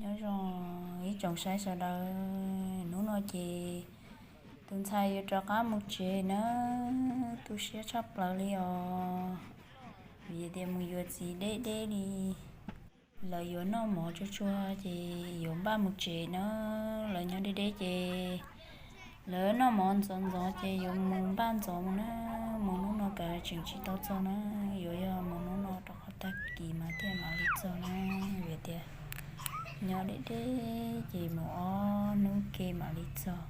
Nyob zoo ib tsoom saib sawv daws, hnub no ces tus ntxhais yuav rov qab mus tsev na, tu siab tshaj plaws li os. Vim tias mus yuav txiv deb deb li, lawv yuav noj mov tsuag tsuag ces yuav npaj mus tsev na. Lawv nyob deb deb ces lawv noj mov ntxov ntxov ces yuav mus npaj ntxov mus na. Mus hnub no kav tseem tsis tau txog na, yuav yog mus hnub no rau qhov tag kis mas thiaj mam li txog na. Vim tias nyob deb deb ces mus ob hnub ke mam li txog.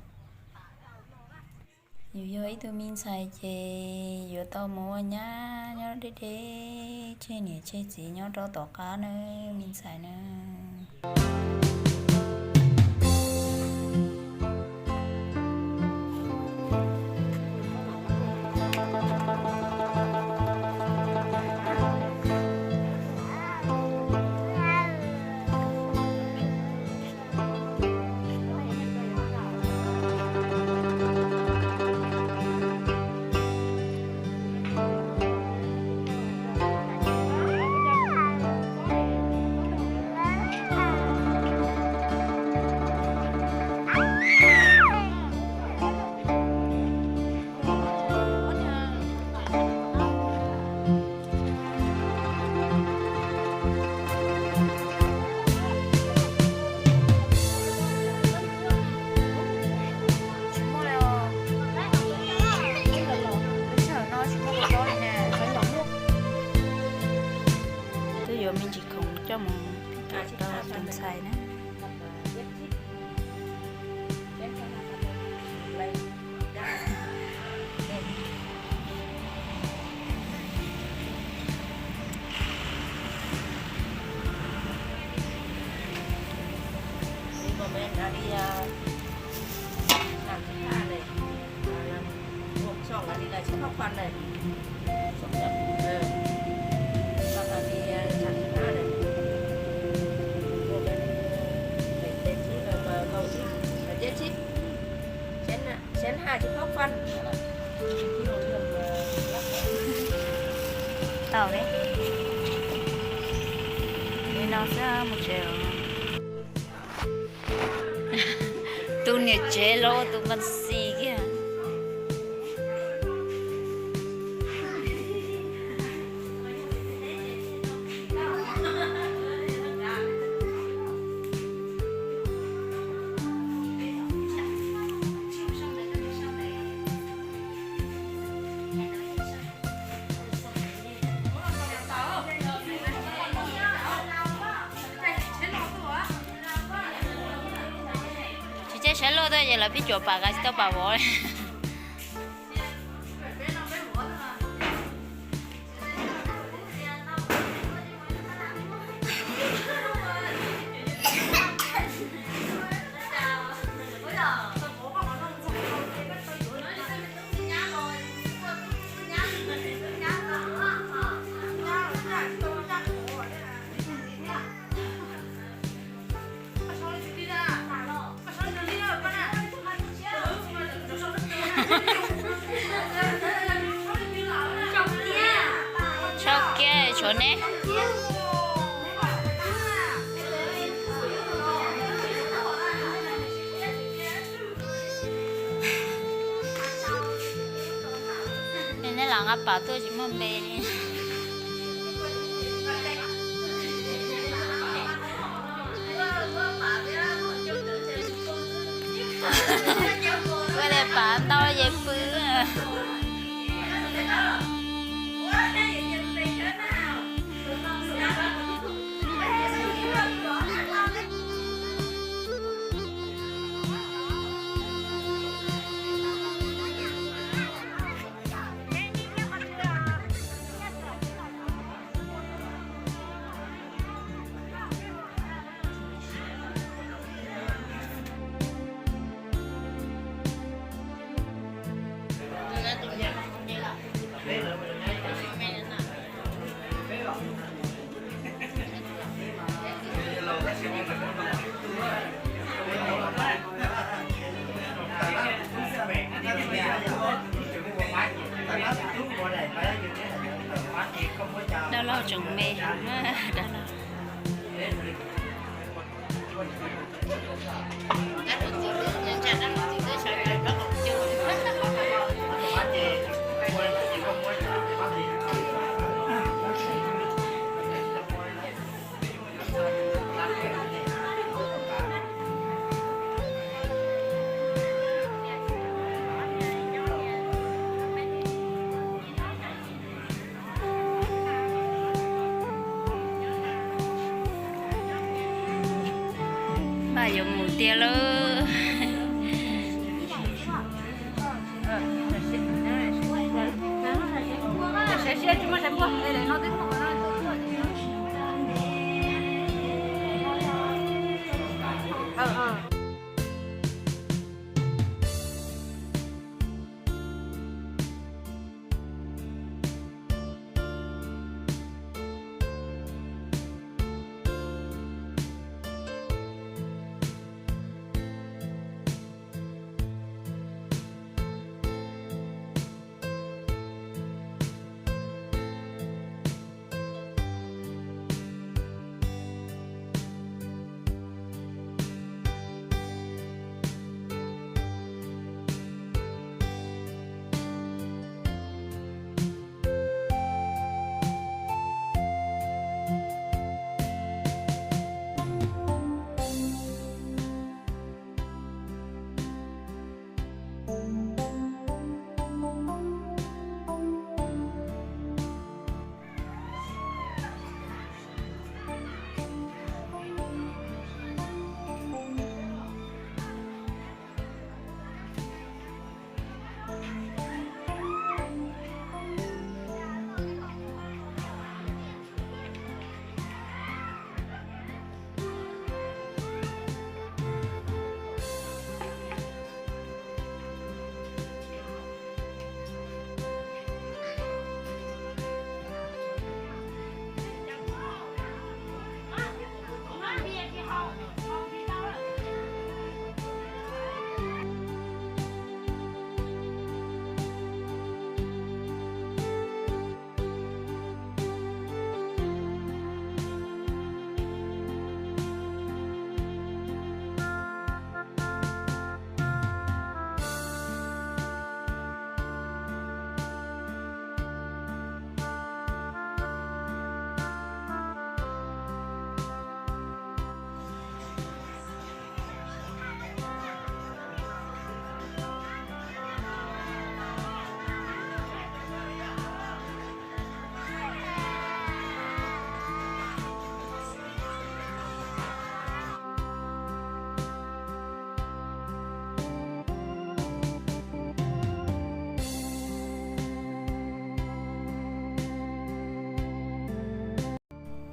Yus yog ib tug me ntxhais ces yuav tau mus ua nyab nyob deb deb, tseg niam tseg txiv nyob rau tom qab na, me ntxhais na. Twb yuav me ntsis khoom coj mus rau tus ntxhais na. Tau li no xwb mus tsev. Tus niam tsev los ua tus npas xis kiag. Tsis txawj saib loj tuaj ces lawv pib cuam pam kav tsis tau pam vov li. Tshaj kiag tshuav neb. Neb lam nqa pam tuaj tsis muaj npe li. Ua li pam ntau ces pw. Mas yuav mus tiag lawm.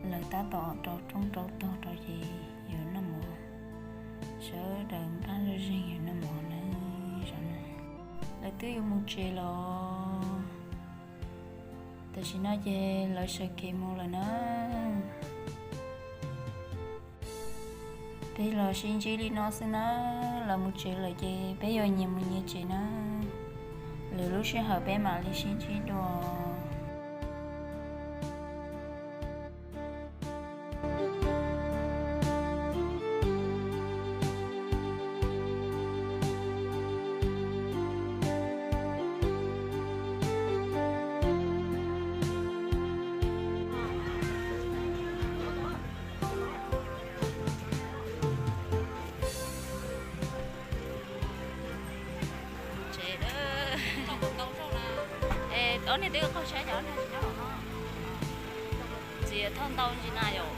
Lawv tab tom rau roob rau tog rau ces yus noj mov, sawv daws npaj zej zeeg yus noj mov na. Zaum no lawv twb yuav mus tsev los, tam sim no ces lawv sawv kev mus lawm na. Peb los sib ntsib li no xwb na, lawv mus tsev lawm ces peb yuav nyias mus nyias tsev na. Lwm lub sij hawm peb mam li sib ntsib dua. Tsev, ob niag twb qaug tsheb, cov tsis nyob hauv no. Txiv thauj ntau ntsis na yom.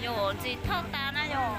Yog txiv thauj tas na yom.